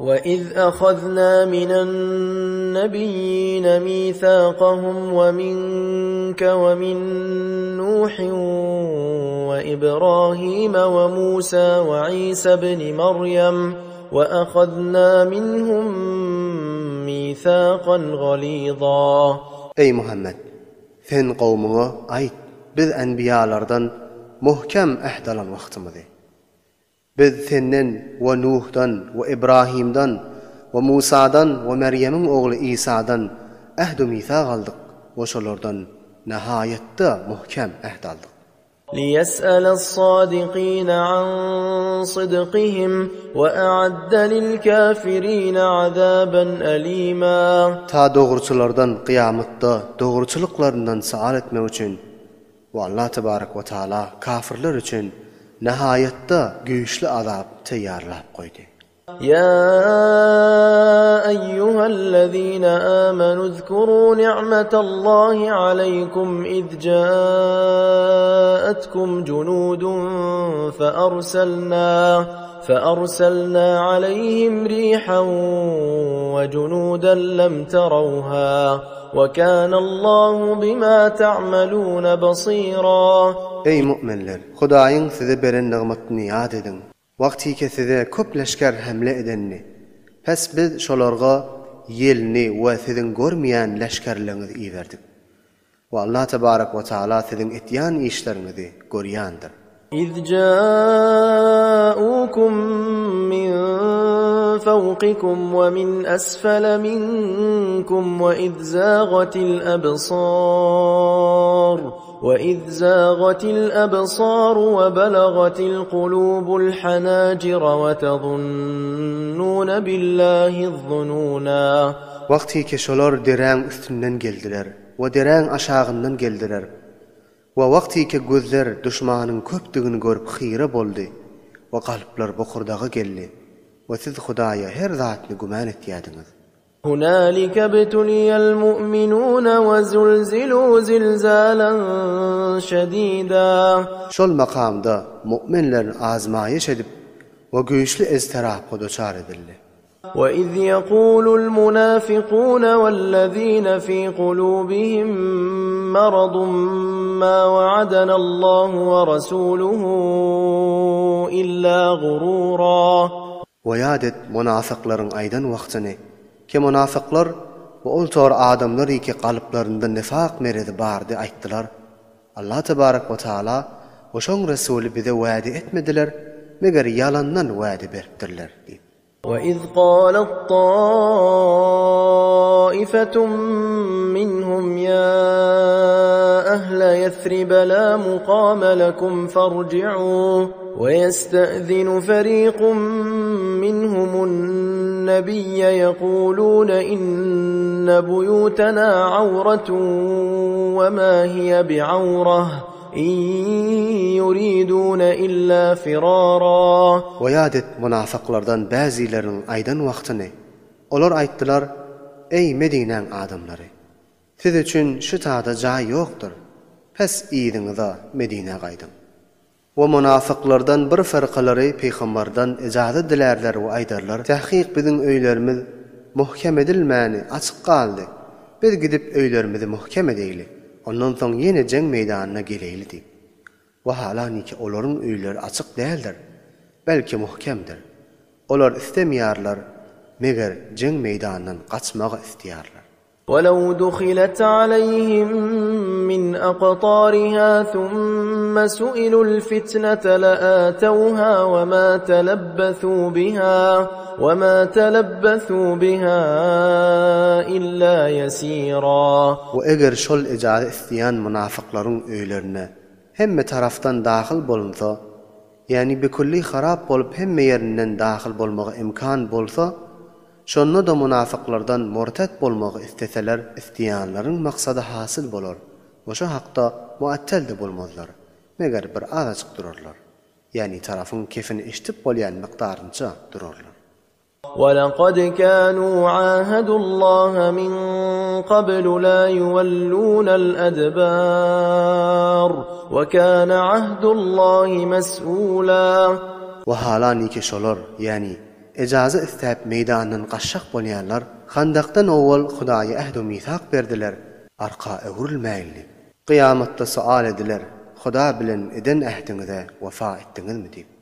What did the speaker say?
Ve-iz ahazna minen-nebiyyine mithaqahum ve minke ve min Nuhin ve İbrahim ve Musa ve İsa ibn Meryem ve ahazna minhum mithaqan galiza. Eý Muhammet! Sen kowmuňa aýt, Biz enbiýalardan muhkem äht alan wagtymyzy. Biz senden we Nuhdan we Ibrahimdan we Musadan we Merýemiň ogly Isadan ähd-u-misak aldyk we şolardan nahaýatda muhkem äht aldyk. Liýes'eles-sâdikîne an sydkyhim we a'adde lil-kâfirîne azâben elîmâ. Ta dogruçylardan kyýamatda dogruçylyklaryndan soal etmek üçin we Allah tebarek we taala kafirler üçin nahaýatda güýçli azap teýýarlap goýdy. Ýa eýýuhellezine âmenû zkurû ni'metallahi aleýkum iz jâetkum junûdun fearselnâ fearselnâ aleýhim rîhan we junûdan lem terewhâ we kânallahu bimâ ta'melûne basîrâ. Eý mu'minler! Hudaýyň size beren nygmatyny ýat ediň. Wagtyke size köp leşger hemle edenini, pes biz şolarga ýelini we siziň görmeýän leşgerleňizi iberdik. We Allah tebarek we taala siziň etýän işleriňizi görýändir. Iz ja'ukum min fawqikum we min asfala minkum we iz zagatil absar. وَإِذْ زَاغَتِ الْأَبْصَارُ وَبَلَغَتِ الْقُلُوبُ الْحَنَاجِرَ وَتَظُنُّونَ بِاللَّهِ الظُّنُونَا. Wagtyky şolar deräň üstünden geldiler we deräň aşagyndan geldiler we wagtyky gözler duşmanyň köpdügini görüp hyra boldy we kalplar bokurdaga geldi we siz Hudaýa her zatny güman etýädiňiz. Hunalike ibtuliyel mu'minune we zulzilu zilzalen şedida. Şol makamda mu'minlerini azmaýyş edip we güýçli ezterapga duçar edildi. We iz yekulul munafikune wellezine fi kulubihim maradun ma wa'adanallahu we rasuluhu illa gurura. We ýat et munafyklaryň aýdan wagtyny, ki munafyklar we ol tor adamlar ki galyplarynda nifak merezi bardy aýtdylar, Allah tebarek we taala we şoň Resuly bize wäde etmediler, meger ýalandan wäde beripdirler diýip. Ve iz galet taifetun minhum ýa ehle Ýesribe la mukame lekum ferji'u. ويستأذن فريق منهم النبي يقولون إن بيوتنا عورة وما هي بعورة إن يريدون إلا فرارا. We ýat et munafyklardan bäzileriniň aýdan wagtyny, olar aýtdylar, Eý, Medinäň adamlary! Siz üçin şu tada jaý ýokdur, pes yzyňyza, Medinä gaýdyň. We munafyklardan bir fyrkalary pygambardan ejaza dilärler we aýdarlar, Tahkyk biziň öýlerimiz muhkem edilmäni açyk galdy, biz gidip öýlerimizi muhkem edeýli, ondan soň ýene jeň meýdanyna geleýli diýip. We halaniki olaryň öýleri açyk däldir, belki muhkemdir. Olar istemýärler, meger jeň meýdanyndan gaçmagy isleýärler. وَلَوْ دُخِلَتْ عَلَيْهِمْ مِنْ أَقْطَارِهَا ثُمَّ سُئِلُوا الْفِتْنَةَ لَآتَوْهَا وَمَا تَلَبَّثُوا بِهَا وَمَا تَلَبَّثُوا بِهَا إِلَّا يَسِيرًا. We eger şol ejaza isleýän mynafyklaryň öýlerine hemme tarafdan dahyl bolunsa, ýagny bikülli harap bolup hemme ýerinden dahyl bolmaga imkan bolsa, Şonda-da munafyklardan murtet bolmagy isleseler, isleýänleriň maksady hasyl bolar we şo hakda muattel-de bolmazlar, meger bir azajyk durarlar. Ýagny tarapyň kefini eşidip bolýan mykdarynça durarlar. وَلَقَدْ كَانُوا عَاهَدُوا اللَّهَ مِن قَبْلُ لَا يُوَلُّونَ الْأَدْبَارَ وَكَانَ عَهْدُ اللَّهِ مَسْئُولًا. We halaniki şolar, ýagny. Ejaza istäp meýdandan gaçjak bolýanlar, Handakdan owal Hudaýa ähd-u misak berdiler, arka öwrülmäýin diýip. Kyýamatda sual ediler, Huda bilen eden ähdiňize wefa etdiňizmi diýip.